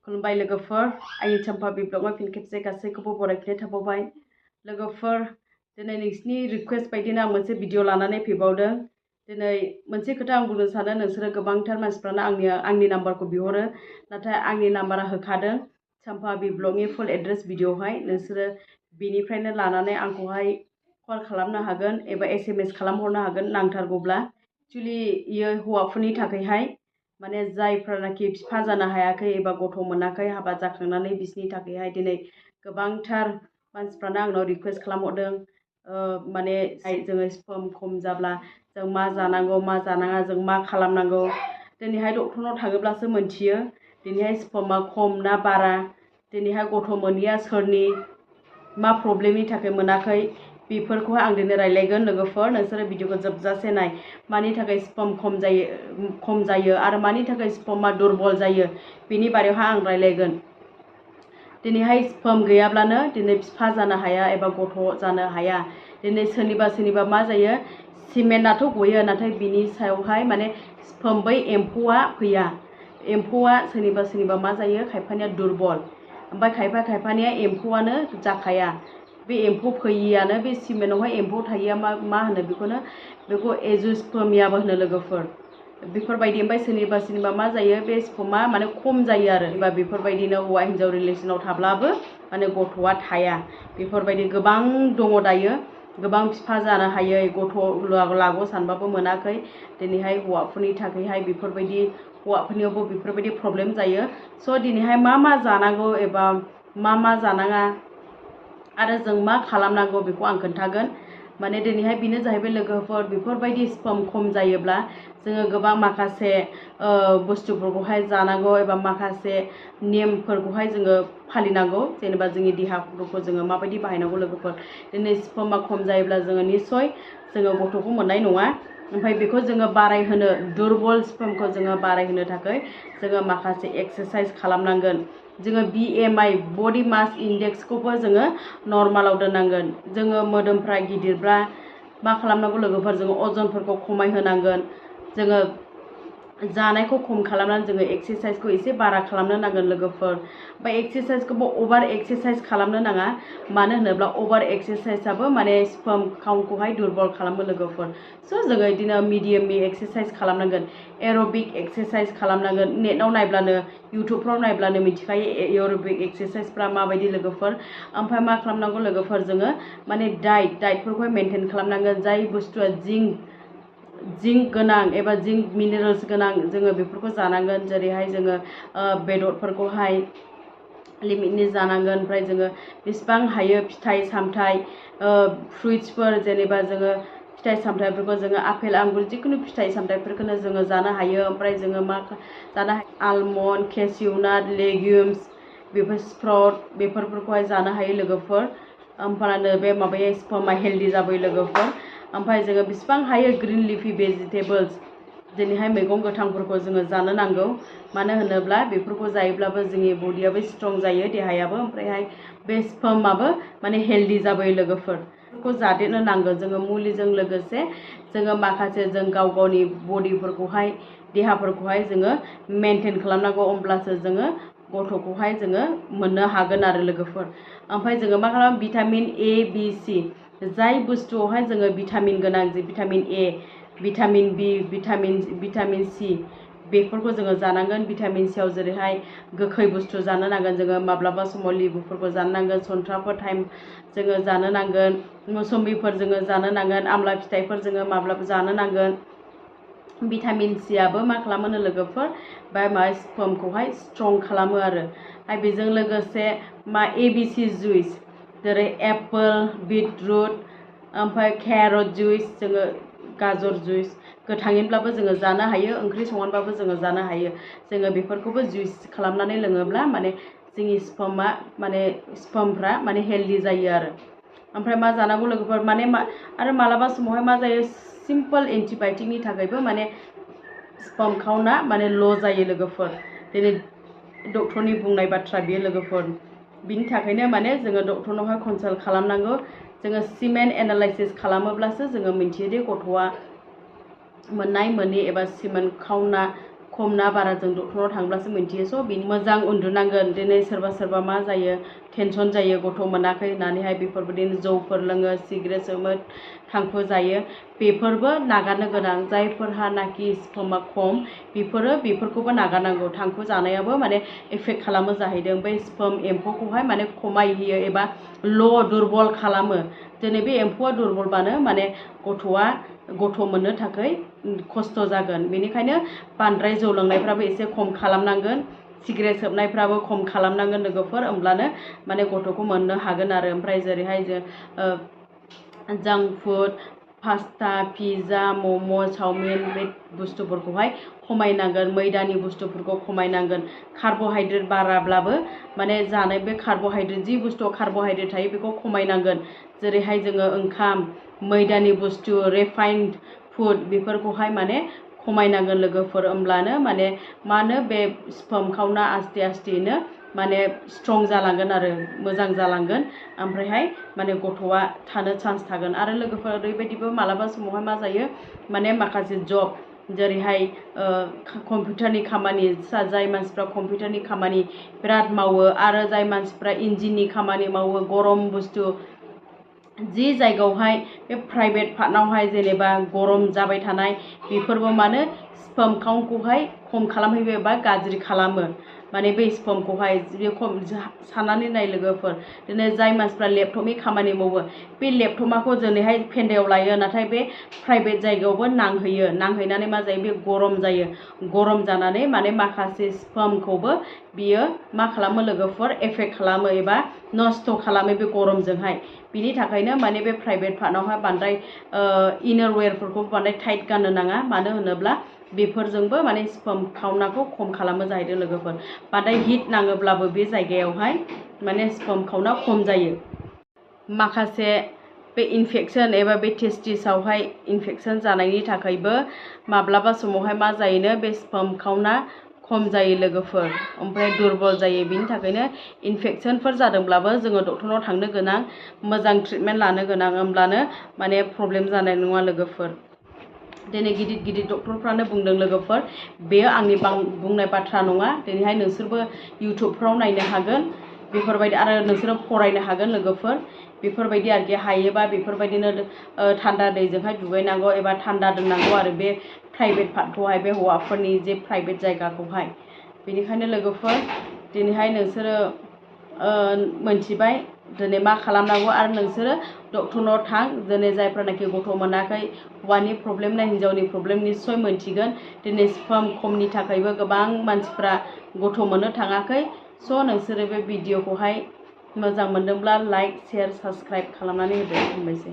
खुलुमबाय लोगोफोर आंनि चम्पा बिब्लगाव फिन खेबसे गासैखौबो बरायफिननाय थाबावबाय लोगोफोर दिनै नोंसिनि रिक्वेस्ट बायदिनो आं मोनसे भिडिअ लानानै फैबावदों दिनै मोनसे खोथा आं बुंनो सानो नोंसोरो गोबांथार मानसिफ्रानो आंनि नाम्बारखौ बिहरो नाथाय आंनि नाम्बारा होखादों चम्पा बिब्लगनि फुल एड्रेस भिडिअआवहाय नोंसोरो बेनिफ्रायनो लानानै आंखौहाय कल खालामनो हागोन एबा SMS खालामहरनो हागोन नांथारगौब्ला एक्चुअलि इयो हौवाफोरनि थाखायहाय माने जायफ्रानाखि बिफा जानो हायाखै एबा गथ' मोनाखै हाबा जाखांनानै बिसोरनि थाखायहाय दिनै गोबांथार मानसिफ्रानो आंनाव रिक्वेस्ट खालामहरदों माने जोङो स्पर्म खम जाब्ला जों मा जानांगौ मा जानाङा जों मा खालामनांगौ दिनैहाय डक्टरनाव थाङोब्लासो मोनथियो दिनैहाय स्पर्मआ खम ना बारा दिनैहाय गथ' मोनैया सोरनि मा प्रब्लेमनि थाखाय मोनाखै बेफोरखौहाय आं दिनै रायलायगोन लोगोफोर नोंसोरो भिडिअखौ जोबजासे नाय मानि थाखाय स्पर्म खम जायो आरो मानि थाखाय स्पर्मआ दुरबल जायो बेनि बारेयावहाय आं रायलायगोन दिनैहाय स्पर्म गैयाब्लानो दिनै बिफा जानो हाया एबा गथ' जानो हाया दिनै सोरनिबा मा जायो सिमेन्टआथ' गयो नाथाय बिनि सायावहाय माने स्पर्म बै एम्फौआ फैया एम्फौआ सोरनिबा मा जायो खायफानिया दुरबल ओमफ्राय खायफानिया एम्फौआनो जाखाया बे एम्फौ फैयियानो बे सिमेन्टआवहाय एम्फौ थायिया मा होनो बेखौ एजुस्पर्मियाबो होनो लोगोफोर बेफोरबायदि ओमफ्राय सोरनिबा मा जायो बे स्पर्मआ माने खम जायो आरो एबा बेफोरबायदिनो हौवा हिन्जाव रिलेसनाव थाब्लाबो माने गथ'आ थाया बेफोरबायदि गोबां दङ दायो गोबां बिफा जानो हायै गथ' लागौ सानबाबो मोनाखै दिनैहाय हौवाफोरनि थाखायहाय बेफोरबायदि हौवाफोरनियावबो बेफोरबायदि प्रब्लेम जायो स' दिनैहाय मा जानांगौ एबा मा जानाङा आरो जों मा खालामनांगौ बेखौ आं खोन्थागोन माने दिनैहाय बेनो जाहैबाय लोगोफोर बेफोरबायदि स्पर्म खम जायोब्ला जोङो गोबां माखासे बुस्थुफोरखौहाय जानांगौ एबा माखासे नेमफोरखौहाय जोङो फालिनांगौ जेनेबा जोंनि देहाफोरखौ जोङो माबायदि बाहायनांगौ लोगोफोर दिनै स्पर्मआ खम जायोब्ला जोङो निस्सय जोङो गथ'खौ मोननाय नङा ओमफ्राय बेखौ जोङो बारायहोनो दुरबल स्पर्मखौ जोङो बारायहोनो थाखाय जोङो माखासे एक्सारसाइज खालामनांगोन जोङो BMI बडि मास इन्डेक्सखौबो जोङो नर्मालाव दोननांगोन जोङो मोदोमफ्रा गिदिरब्ला मा खालामनांगौ लोगोफोर जोङो अजनफोरखौ खमायहोनांगोन जोङो जानायखौ खम खालामनानै जोङो एक्सारसाइजखौ एसे बारा खालामनो नांगोन लोगोफोर ओमफ्राय एक्सारसाइजखौबो अभार एक्सारसाइज खालामनो नाङा मानो होनोब्ला अभार एक्सारसाइजआबो माने स्पर्म काउन्टखौहाय दुरबल खालामो लोगोफोर स' जोङो बिदिनो मिडियामनि एक्सारसाइज खालामनांगोन एर'बिक एक्सारसाइज खालामनांगोन नेटआव नायब्लानो इउटुबफ्राव नायब्लानो मिथिखायो एर'बिक एक्सारसाइजफ्रा माबायदि लोगोफोर ओमफ्राय मा खालामनांगौ लोगोफोर जोङो माने डाइटफोरखौहाय मेनटेन खालामनांगोन जाय बुस्थुआ जिंक गोनां एबा जिंक मिनेरेल्स गोनां जोङो बेफोरखौ जानांगोन जेरैहाय जोङो बेदरफोरखौहाय लिमिटनि जानांगोन ओमफ्राय जोङो बेसेबां हायो फिथाइ सामथाइ फ्रुइट्सफोर जेनेबा जोङो फिथाइ सामथाइफोरखौ जोङो आपेल आंगुर जिखुनु फिथाइ सामथाइफोरखौनो जोङो जानो हायो ओमफ्राय जोङो मा जानो हायो आलमन्ड केसिउ नाट लेगिउम्स बेफोर स्प्राउट बेफोरखौहाय जानो हायो लोगोफोर ओमफ्राय बे माबाया स्पर्मआ हेल्दि जाबोयो लोगोफोर ओमफ्राय जोङो बेसेबां हायो ग्रिन लिफि भेजिटेबल्स दिनैहाय मैगं गोथांफोरखौ जोङो जानो नांगौ मानो होनोब्ला बेफोरखौ जायोब्लाबो जोंनि बडियाबो स्ट्रं जायो देहायाबो ओमफ्रायहाय बे स्पर्मआबो माने हेल्दि जाबोयो लोगोफोर बेफोरखौ जादेरनो नांगौ जोङो मुलिजों लोगोसे जोङो माखासे जों गाव गावनि बडिफोरखौहाय देहाफोरखौहाय जोङो मेनटेन खालामनांगौ होमब्लासो जोङो गथ'खौहाय जोङो मोननो हागोन आरो लोगोफोर ओमफ्राय जोङो मा खालामो भिटामिन A B C जाय बुस्थुआवहाय जोङो भिटामिन गोनां जे vitamin A vitamin B vitamin C बेफोरखौ जोङो जानांगोन भिटामिन Cआव जेरैहाय गोखै बुस्थु जानो नांगोन जोङो माब्लाबा समाव लिबुफोरखौ जानो नांगोन सन्थ्राफोर टाइम जोङो जानो नांगोन मौसुम्बिफोर जोङो जानो नांगोन आमला फिथाइफोर जोङो माब्लाबा जानो नांगोन भिटामिन Cआबो मा खालामो लोगोफोर बा मा स्पर्मखौहाय स्ट्रं खालामो आरो बेजों लोगोसे मा ABC जुइस जेरै एप्पोल बिटरुट ओमफ्राय केरट जुइस जोङो गाजर जुइस गोथाङैब्लाबो जोङो जानो हायो ओंख्रि संनानैबाबो जोङो जानो हायो जोङो बेफोरखौबो जुइस खालामनानै लोङोब्ला माने जोंनि स्पर्मफ्रा माने हेल्दि जायो आरो ओमफ्राय मा जानांगौ लोगोफोर माने आरो मालाबा समावहाय मा जायो सिम्पल एन्टिबायटिकनि थाखायबो माने स्पर्म काउन्टआ माने ल' जायो लोगोफोर दिनै डक्टरनि बुंनाय बाथ्रा बियो लोगोफोर बिनि थाखायनो माने जोङो डक्टरनावहाय कनसाल्ट खालामनांगौ जोङो सिमेन एनालाइसिस खालामोब्लासो जोङो मिन्थियो दि गथ'आ मोननाय मोनि एबा सिमेन काउन्टआ खम ना बारा जों डक्टरनाव थांब्लासो मिन्थियो। स' बिनि मोजां उन्दुनांगोन। दिनै सोरबा मा जायो टेनसन जायो गथ' मोनाखै होननानैहाय बेफोरबायदिनो जौफोर लोङो, सिगारेट सोबो, थांखु जायो, बेफोरबो नागारनो गोनां। जायफोरहानाखि स्पर्मा खम बेफोरखौबो नागारनांगौ। थांखु जानायाबो माने एफेक्ट खालामो जाहैदों। बै स्पर्म एम्फौखौहाय माने खमायहोयो एबा दुरबल खालामो। दिनै बे एम्फौआ दुरबलबानो माने गथ' मोननो थाखाय खस्थ' जागोन। बेनिखायनो बांद्राय जौ लोंनायफ्राबो एसे खम खालामनांगोन, सिगारेट सोबनायफ्राबो खम खालामनांगोन लोगोफोर, होमब्लानो माने गथ'खौ मोननो हागोन आरो। ओमफ्राय जेरैहाय जांक फुड, पास्ता, पिज्जा, मम', चावमिन बे बुस्थुफोरखौहाय खमायनांगोन। मैदानि बुस्थुफोरखौ खमायनांगोन। कार्ब'हाइड्रेट बाराब्लाबो माने जानाय बे कार्ब'हाइड्रेट जि बुस्थुआव कार्ब'हाइड्रेट थायो बेखौ खमायनांगोन। जेरैहाय जोङो ओंखाम, मैदानि बुस्थु, रिफाइन्ड फुड बेफोरखौहाय माने खमायनांगोन लोगोफोर। होमब्लानो माने बे स्पर्म काउन्टआ आस्ते माने स्ट्रं जालांगोन आरो मोजां जालांगोन। ओमफ्रायहाय माने गथ'आ थानो चान्स थागोन। आरो लोगोफोर ओरैबायदिबो मालाबा समावहाय मा जायो माने माखासे जब जेरैहाय कम्पिउटारनि खामानि, जाय मानसिफ्रा कम्पिउटारनि खामानि बिराद मावो, आरो जाय मानसिफ्रा इन्जिननि खामानि मावो, गरम बुस्थु जि जायगायावहाय बे प्राइभेट पार्टनावहाय जेनेबा गरम जाबाय थानाय बेफोरबो मानो स्पर्म काउन्टखौहाय खम खालामहैयो एबा गाज्रि खालामो। माने बे स्पर्मखौहाय साननानै नाय लोगोफोर। दिनै जाय मानसिफ्रा लेपटपनि खामानि मावो, बे लेपटपखौ दिनैहाय फेन्दायाव लायो, नाथाय बे प्राइभेट जायगायावबो नांहैयो। नांहैनानै मा जायो, बे गरम जायो। गरम जानानै माने माखासे स्पर्मखौबो बियो मा खालामो लोगोफोर, एफेक्ट खालामो एबा नस्थ' खालामो बे गरमजोंहाय। बिनि थाखायनो माने बे प्राइभेट पार्टनावहाय बांद्राय इनार वेरफोरखौ बांद्राय टाइट गाननो नाङा। मानो होनोब्ला बेफोरजोंबो माने स्पर्म काउन्टखौ खम खालामो जाहैदों लोगोफोर। बांद्राय हिट नाङोब्लाबो बे जायगायावहाय माने स्पर्म काउन्टआ खम जायो। माखासे बे इनफेक्सन एबा बे टेस्टिसावहाय इनफेक्सन जानायनि थाखायबो माब्लाबा समावहाय मा जायोनो, बे स्पर्म काउन्टआ खम जायो लोगोफोर, ओमफ्राय दुरबल जायो। बिनि थाखायनो इनफेक्सनफोर जादोंब्लाबो जोङो डक्टरनाव थांनो गोनां, मोजां ट्रिटमेन्ट लानो गोनां, होमब्लानो माने प्रब्लेम जानाय नङा लोगोफोर। दिनै गिदिर डक्टरफ्रानो बुंदों लोगोफोर, बेयो आंनि बुंनाय बाथ्रा नङा। दिनैहाय नोंसोरबो इउटुबफ्राव नायनो हागोन बेफोरबायदि, आरो नोंसोरो फरायनो हागोन लोगोफोर। बेफोरबायदि आरोखि हायोबा बेफोरबायदिनो थान्दा दैजोंहाय दुगैनांगौ एबा थान्दा दोननांगौ आरो बे प्राइभेट पार्टखौहाय, बे हौवाफोरनि जे प्राइभेट जायगाखौहाय। बेनिखायनो लोगोफोर दिनैहाय नोंसोरो मोनथिबाय दिनै मा खालामनांगौ, आरो नोंसोरो डक्टरनाव थां। दिनै जायफ्रानाखि गथ' मोनाखै, हौवानि प्रब्लेम ना हिन्जावनि प्रब्लेम निस्सय मोनथिगोन। दिनै स्पर्म खमनि थाखायबो गोबां मानसिफ्रा गथ' मोननो थाङाखै। स' नोंसोरो बे भिडिअखौहाय मोजां मोनदोंब्ला लाइक, शेयार, साबस्क्राइब खालामनानै होदो। हामबायसै।